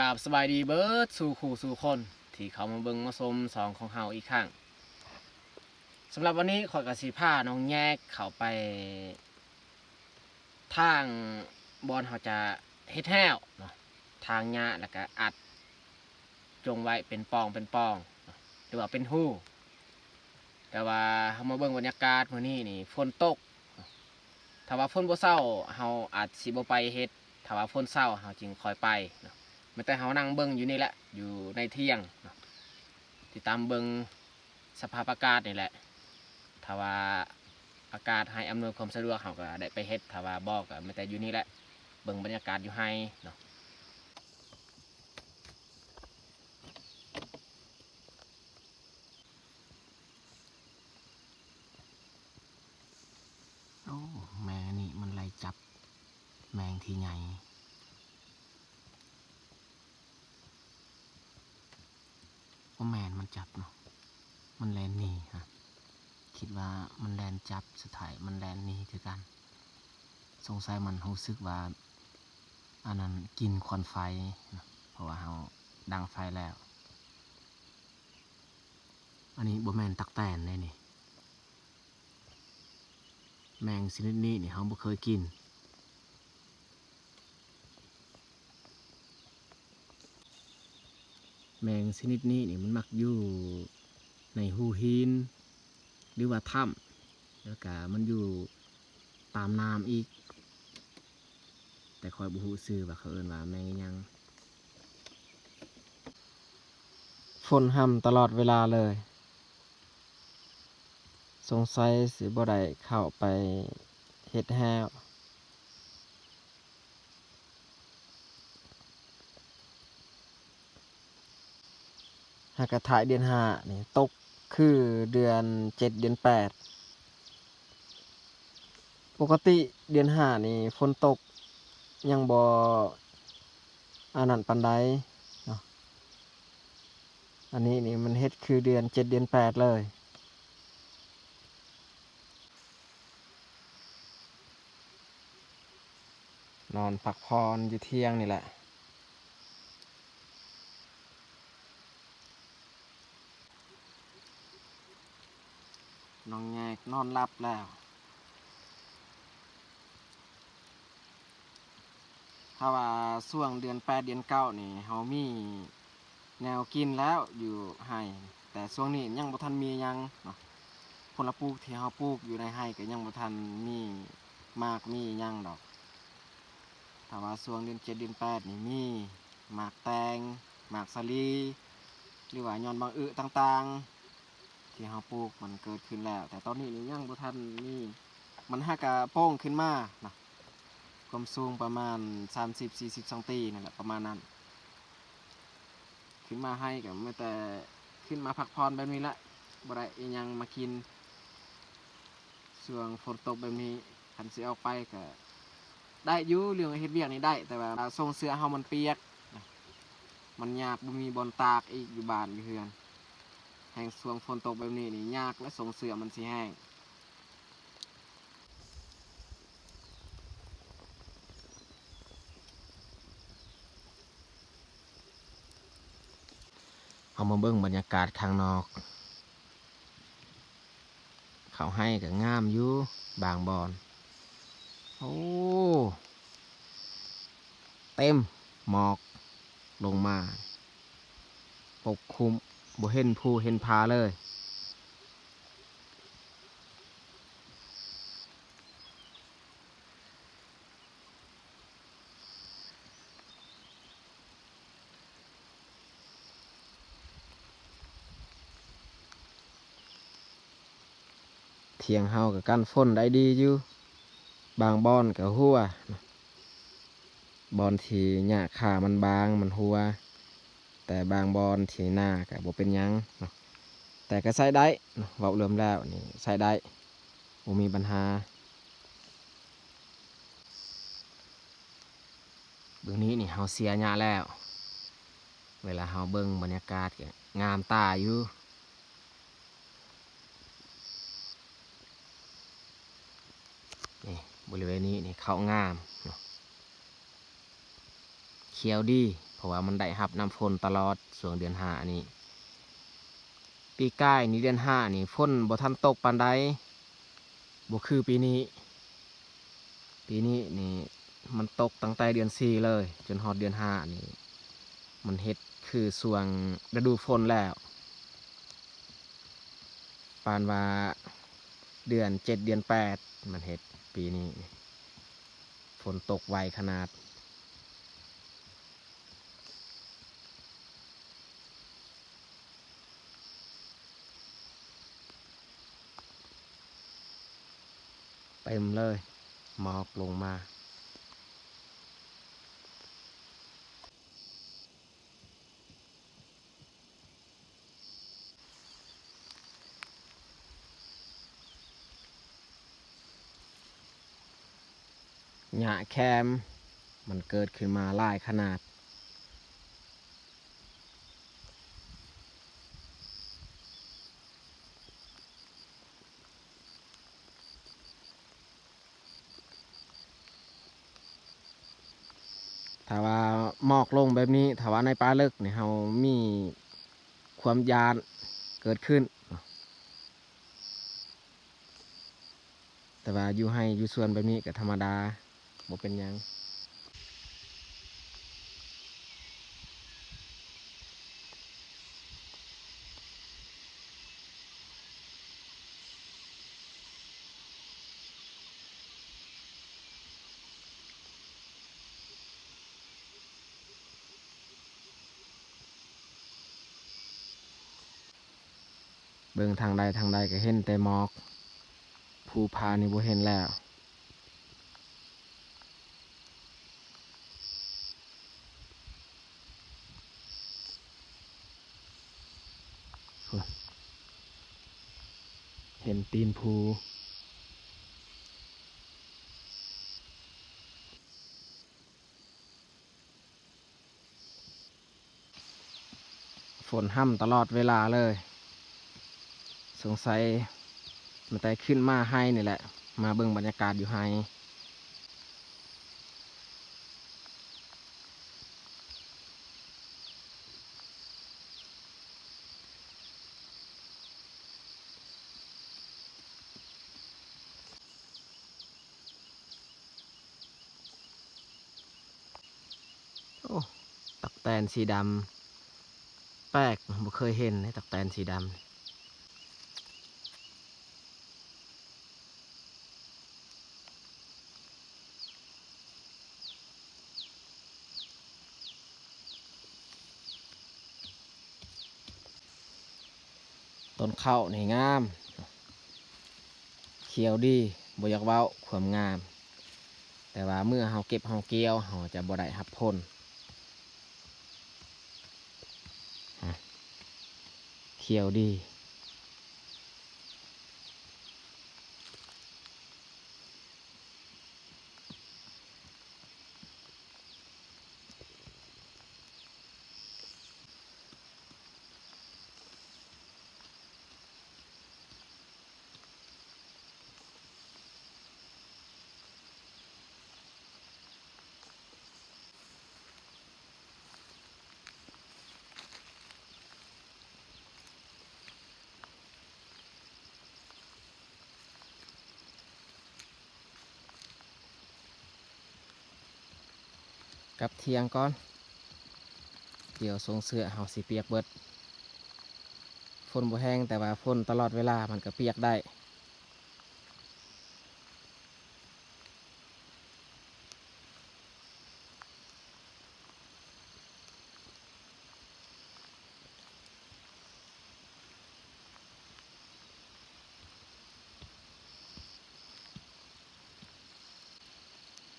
ກາບສະບາຍດີເບີດສູ່ຄູ່ສູ່ຄົນ ທີ່ເຂົ້າມາເບິ່ງມາຊົມຊ່ອງຂອງເຮົາອີກຄັ້ງ. ສຳລັບວັນນີ້ ຂ້ອຍກໍຊິພານ້ອງແຍກເຂົ້າໄປ ທາງບ່ອນເຮົາຈະເຮັດແຮ້ວເນາະ, ຖາງຫຍ້າ ແລ້ວກະອັດຈົ່ງໄວ້ເປັນປ່ອງເປັນປ່ອງເນາະ ຫຼືວ່າເປັນຮູ. ແຕ່ວ່າເຮົາມາເບິ່ງບັນຍາກາດມື້ນີ້ນີ້ ຝົນຕົກເນາະ. ຖ້າວ່າຝົນບໍ່ເຊົາ ເຮົາອາດຊິບໍ່ໄປເຮັດ, ຖ້າວ່າຝົນເຊົາ ເຮົາຈຶ່ງຄ່ອຍໄປເນາະ. ແມ່ນແຕ່ເຮົານັ່ງເບິ່ງຢູ່ນີ້ແຫຼະ ຢູ່ໃນຖຽງເນາະ, ຕິດຕາມເບິ່ງ ສະພາບອາກາດນີ້ແຫຼະ. ຖ້າວ່າອາກາດໃຫ້ອຳນວຍຄວາມສະດວກ ເຮົາກໍໄດ້ໄປເຮັດ, ຖ້າວ່າບໍ່ ກໍແມ່ນແຕ່ຢູ່ນີ້ແຫຼະ ເບິ່ງບັນຍາກາດຢູ່ໄຮ່ເນາະ. ໂອ້ ແມງອັນນີ້ມັນໄລ່ຈັບແມງທີ່ໃຫຍ່. ບໍ່ແມ່ນມັນຈັບເນາະ, ມັນແລ່ນໜີຮະ. ຄິດວ່າມັນແລ່ນຈັບ, ສຸດທ້າຍມັນແລ່ນໜີຄືກັນ. ສົງໄສມັນຮູ້ສຶກວ່າອັນນັ້ນກິ່ນຄວັນໄຟເນາະ, ເພາະວ່າເຮົາດັງໄຟແລ້ວ. ອັນນີ້ບໍ່ແມ່ນຕັກແຕນເດ້ນີ້. ແມງຊະນິດນີ້ນີ້ເຮົາບໍ່ເຄີຍກິນ. ແມງຊະນິດນີ້ນີ້ມັນມັກຢູ່ໃນຮູຫີນ ຫຼືວ່າຖ້ຳ, ແລ້ວກະມັນຢູ່ຕາມນ້ຳອີກ, ແຕ່ຂ້ອຍບໍ່ຮູ້ຊື່ວ່າເຂົາເອີ້ນວ່າແມງອີ່ຫຍັງ. ຝົນຮ່ຳຕະຫຼອດເວລາເລີຍ. ສົງໄສຊິບໍ່ໄດ້ເຂົ້າໄປເຮັດແຮ້ວ. ຫາກະທ້າຍເດືອນຫ້ານີ້ຕົກຄືເດືອນເຈັດ ເດືອນແປດ. ປົກກະຕິເດືອນຫ້ານີ້ຝົນຕົກຍັງບໍ່ອັນນັ້ນປານໃດເນາະ. ອັນນີ້ນີ້ມັນເຮັດຄືເດືອນເຈັດ ເດືອນແປດເລີຍ. ນອນພັກຜ່ອນຢູ່ຖຽງນີ້ແຫຼະ. ນ້ອງແຍກນອນຫຼັບແລ້ວ. ຖ້າວ່າຊ່ວງເດືອນແປດ ເດືອນເກົ້ານີ້ ເຮົາມີແນວກິນແລ້ວຢູ່ໄຮ່, ແຕ່ຊ່ວງນີ້ຍັງບໍ່ທັນມີຫຍັງເນາະ. ຜົນລະປູກທີ່ເຮົາປູກຢູ່ໃນໄຮ່ກໍຍັງບໍ່ທັນມີໝາກມີຫຍັງດອກ. ຖ້າວ່າຊ່ວງເດືອນເຈັດ ເດືອນແປດນີ້ ມີໝາກແຕງ, ໝາກສາລີ ຫຼືວ່າຍອດບັ້ງອຶຕ່າງໆ ທີ່ເຮົາປູກມັນເກີດຂຶ້ນແລ້ວ, ແຕ່ຕອນນີ້ນີ້ຍັງບໍ່ທັນມີ. ມັນຫາກະໂປ່ງຂຶ້ນມານະ, ຄວາມສູງປະມານສາມສິບ ສີ່ສິບຊັງຕີ ນັ້ນແຫຼະ ປະມານນັ້ນ. ຂຶ້ນມາໄຮ່ກໍມີແຕ່ຂຶ້ນມາພັກຜ່ອນແບບນີ້ແຫຼະ, ບໍ່ໄດ້ອີ່ຫຍັງມາກິນ. ຊ່ວງຝົນຕົກແບບນີ້ ຄັນຊິອອກໄປກໍໄດ້ຢູ່, ເລື່ອງເຮັດວຽກນີ້ໄດ້, ແຕ່ວ່າສົ່ງເສື້ອເຮົາມັນປຽກນະ, ມັນຍາກ, ບໍ່ມີບ່ອນຕາກອີກ ຢູ່ບ້ານຢູ່ເຮືອນ. ແຮ່ງຊ່ວງຝົນຕົກແບບນີ້ນີ້ຍາກ ແລະ ສົ່ງເສື້ອມັນຊິແຫ້ງ. ເຮົາມາເບິ່ງບັນຍາກາດຂ້າງນອກ. ເຂົ້າໄຮ່ກໍງາມຢູ່ບາງບ່ອນ. ໂອ້ ເຕັມໝອກລົງມາປົກຄຸມ, ບໍ່ເຫັນພູເຫັນຜາເລີຍ. ຖຽງເຮົາກໍກັນຝົນໄດ້ດີຢູ່, ບາງບ່ອນກໍຮົ່ວ, ບ່ອນທີ່ຫຍ້າຄາມັນບາງມັນຮົ່ວ, ແຕ່ບາງບ່ອນທີ່ໜາກໍບໍ່ເປັນຫຍັງເນາະ, ແຕ່ກໍໃຊ້ໄດ້ເນາະ, ເວົ້າລວມແລ້ວນີ້ໃຊ້ໄດ້ ບໍ່ມີບັນຫາ. ເບິ່ງນີ້ນີ້ ເຮົາເສຍຫຍ້າແລ້ວ. ເວລາເຮົາເບິ່ງບັນຍາກາດກໍງາມຕາຢູ່. ນີ້ ບໍລິເວນນີ້ນີ້ ເຂົ້າງາມເນາະ ຂຽວດີ ເພາະວ່າມັນໄດ້ຮັບນ້ຳຝົນຕະຫຼອດຊ່ວງເດືອນຫ້ານີ້. ປີກາຍນີ້ເດືອນຫ້ານີ້ ຝົນບໍ່ທັນຕົກປານໃດ ບໍ່ຄືປີນີ້. ປີນີ້ນີ້ມັນຕົກຕັ້ງແຕ່ເດືອນສີ່ເລີຍ ຈົນຮອດເດືອນຫ້ານີ້ ມັນເຮັດຄືຊ່ວງລະດູຝົນແລ້ວ. ປານວ່າເດືອນເຈັດເດືອນແປດມັນເຮັດ ປີນີ້ຝົນຕົກໄວຂະໜາດ. ເຕັມເລີຍ ໝອກລົງມາ. ຫຍ້າແຄມ ມັນເກີດຂຶ້ນມາຫຼາຍຂະໜາດ. ຖ້າວ່າໝອກລົງແບບນີ້ ຖ້າວ່າໃນປ່າເລິກນີ້ ເຮົາມີຄວາມຢ້ານເກີດຂຶ້ນ. ແຕ່ວ່າຢູ່ໄຮ່ຢູ່ສວນແບບນີ້ກໍທຳມະດາ ບໍ່ເປັນຫຍັງ. ເບິ່ງທາງໃດທາງໃດກໍເຫັນແຕ່ໝອກ ພູຜານີ້ບໍ່ເຫັນແລ້ວ. ເຫັນຕີນພູ. ຝົນຮ່ຳຕະຫຼອດເວລາເລີຍ. ສົງໄສມາແຕ່ຂຶ້ນມາໄຮ່ນີ້ແຫຼະ ມາເບິ່ງບັນຍາກາດຢູ່ໄຮ່. ໂອ້ ຕັກແຕນສີດຳ ແປກ ບໍ່ເຄີຍເຫັນເດ້ ຕັກແຕນສີດຳ. ຕົ້ນເຂົ້ານີ້ງາມ ຂຽວດີ ບໍ່ຢາກເວົ້າຄວາມງາມ ແຕ່ວ່າເມື່ອເຮົາເກັບເຮົາກ່ຽວ ເຮົາຈະບໍ່ໄດ້ຮັບຜົນ. ຂຽວດີ. ກັບທ່ຽງກ່ອນ ກ່ຽວຊົງເສື້ອເຮົາຊິປຽກເບິດ. ຝົນບໍ່ແຮງ ແຕ່ວ່າຝົນຕະຫຼອດເວລາມັນກໍປຽກໄດ້.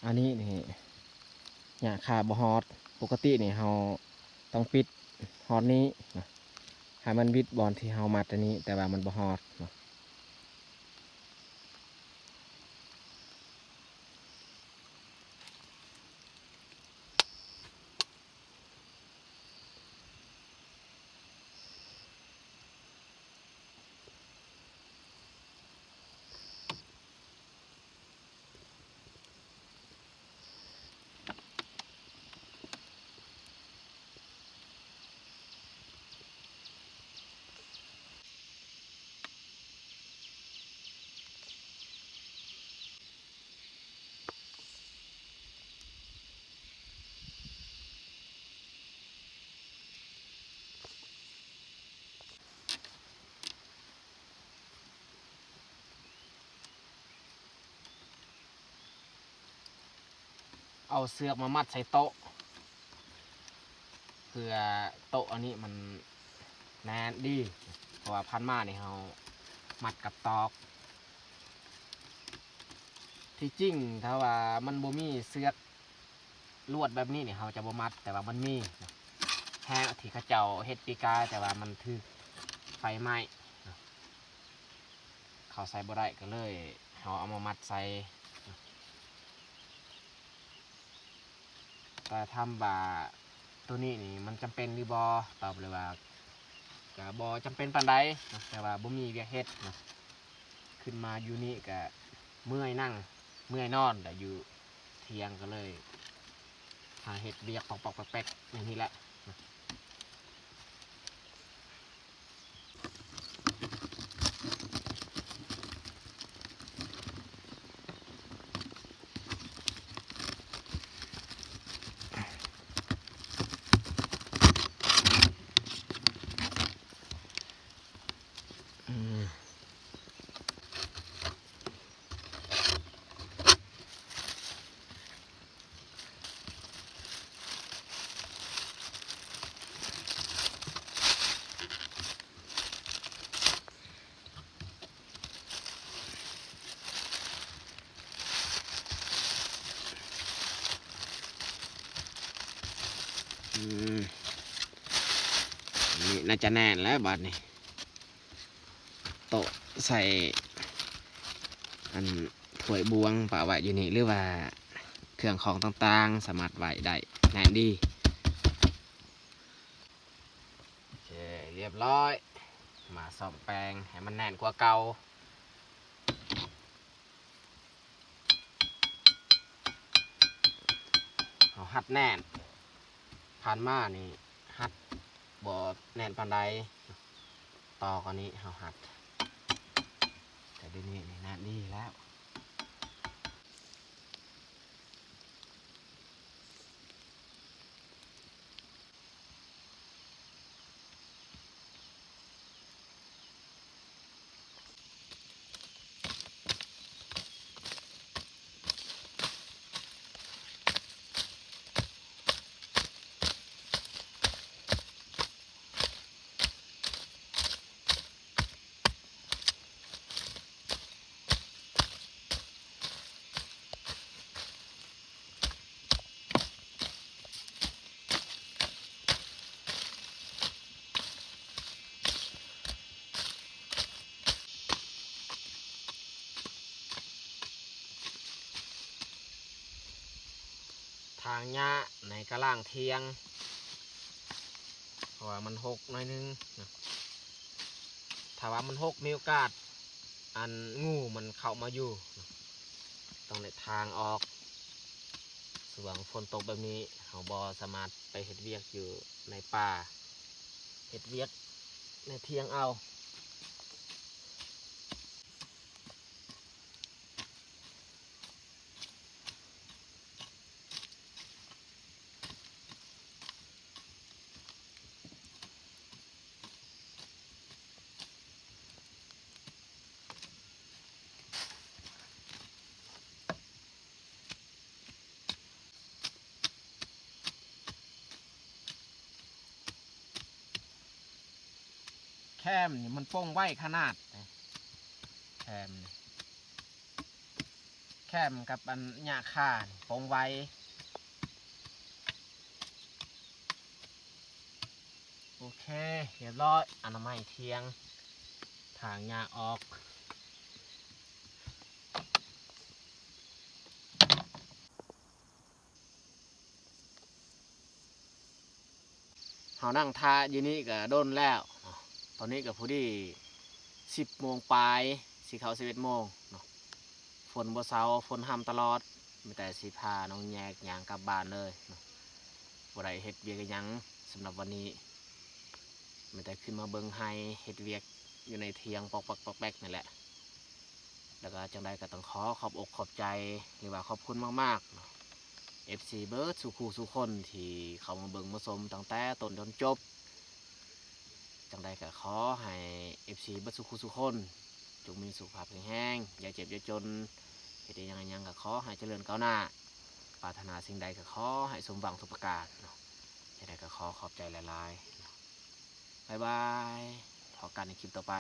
ອັນນີ້ນີ້ ຫຍ້າຄາບໍ່ຮອດ. ປົກກະຕິນີ້ເຮົາຕ້ອງປິດຮອດນີ້ນະ ໃຫ້ມັນບິດບ່ອນທີ່ເຮົາມັດອັນນີ້ ແຕ່ວ່າມັນບໍ່ຮອດນະ. ເອົາເຊືອກມາມັດໃສ່ໂຕະ ເພື່ອໂຕະອັນນີ້ມັນແໜ້ນດີ ເພາະວ່າຜ່ານມານີ້ເຮົາມັດກັບຕອກ. ທີ່ຈິງຖ້າວ່າມັນບໍ່ມີເຊືອກລວດແບບນີ້ນີ້ ເຮົາຈະບໍ່ມັດ, ແຕ່ວ່າມັນມີແຮງທີ່ເຂົາເຈົ້າເຮັດປີກາຍ ແຕ່ວ່າມັນຖືກໄຟໄໝ້ ເຂົາໃສ່ບໍ່ໄດ້ ກໍເລີຍເຮົາເອົາມາມັດໃສ່. ແຕ່ຖາມວ່າໂຕນີ້ນີ້ມັນຈຳເປັນຫຼືບໍ່? ຕອບເລີຍວ່າ ກະບໍ່ຈຳເປັນປານໃດເນາະ ແຕ່ວ່າບໍ່ມີວຽກເຮັດເນາະ. ຂຶ້ນມາຢູ່ນີ້ກະເມື່ອຍນັ່ງ ເມື່ອຍນອນ ແລະຢູ່ຖຽງກໍເລີຍຫາເຮັດວຽກປອກໆແປກໆ ຢ່າງນີ້ແຫຼະ. ອືມ ນີ້ໜ້າຈະແໜ້ນແລ້ວບາດນີ້. ໂຕະໃສ່ອັນຖ້ວຍບວງປະໄວ້ຢູ່ນີ້ ຫຼືວ່າເຄື່ອງຂອງຕ່າງໆ ສາມາດໄວ້ໄດ້ແໜ້ນດີ. ໂອເຄ ລຽບຮ້ອຍ. ມາສ້ອມແປງໃຫ້ມັນແໜ້ນກວ່າເກົ່າ. ເຮົາຮັດແໜ້ນ ຜ່ານມານີ້ຮັດບໍ່ແໜ້ນປານໃດ. ຕໍ່ກວ່ານີ້ເຮົາຮັດ ແຕ່ດຽວນີ້ນີ້ແໜ້ນດີແລ້ວ. ຖາງຫຍ້າໃນກະລາງຖຽງ ເພາະວ່າມັນຮົກໜ້ອຍໜຶ່ງນະ. ຖ້າວ່າມັນຮົກ ມີໂອກາດ ອັນ ງູມັນເຂົ້າມາຢູ່ ຕ້ອງໄດ້ຖາງອອກ. ຊ່ວງຝົນຕົກແບບນີ້ ເຮົາບໍ່ສາມາດໄປເຮັດວຽກຢູ່ໃນປ່າ ເຮັດວຽກໃນຖຽງເອົາ. ແຄມນີ້ມັນປົ່ງໄວຂະໜາດ ແຄມນີ້ ແຄມກັບອັນຫຍ້າຄານີ້ປົ່ງໄວ. ໂອເຄ ຮຽບຮ້ອຍ ອະນາໄມຖຽງ ຖາງຫຍ້າອອກ. ເຮົານັ່ງຖ້າຢູ່ນີ້ກະດົນແລ້ວເນາະ. ຕອນນີ້ກະພໍດີສິບໂມງປາຍ ຊິເຂົ້າສິບເອັດໂມງເນາະ. ຝົນບໍ່ເຊົາ ຝົນຮ່ຳຕະຫຼອດ. ມີແຕ່ຊິພານ້ອງແຍກຍ່າງກັບບ້ານເລີຍເນາະ. ບໍ່ໄດ້ເຮັດວຽກອີ່ຫຍັງສຳລັບວັນນີ້. ມີແຕ່ຂຶ້ນມາເບິ່ງໄຮ່ ເຮັດວຽກຢູ່ໃນຖຽງປອກແປກ ປອກແປກນີ້ແຫຼະ. ແລ້ວກໍຈັ່ງໃດກໍຕ້ອງຂໍຂອບອົກຂອບໃຈ ຫຼືວ່າຂອບຄຸນມາກໆເນາະ ເອັຟຊີເບິດສູ່ຄູ່ສູ່ຄົນທີ່ເຂົ້າມາເບິ່ງມາຊົມຕັ້ງແຕ່ຕົ້ນຈົນຈົບ. ຈັ່ງໃດກໍຂໍໃຫ້ເອັຟຊີເບິດສູ່ຄູ່ສູ່ຄົນ ຈົ່ງມີສຸຂະພາບແຂງແຮງ ຢ່າເຈັບຢ່າຈົນ ເຮັດອີ່ຫຍັງອີ່ຫຍັງກໍຂໍໃຫ້ຈະເລີນກ້າວໜ້າ. ປາດຖະໜາສິ່ງໃດກໍຂໍໃຫ້ສົມຫວັງທຸກປະການເນາະ. ຈັ່ງໃດກໍຂໍຂອບໃຈຫຼາຍໆເນາະ. ບາຍບາຍ. ພໍ້ກັນໃນຄລິບຕໍ່ໄປ.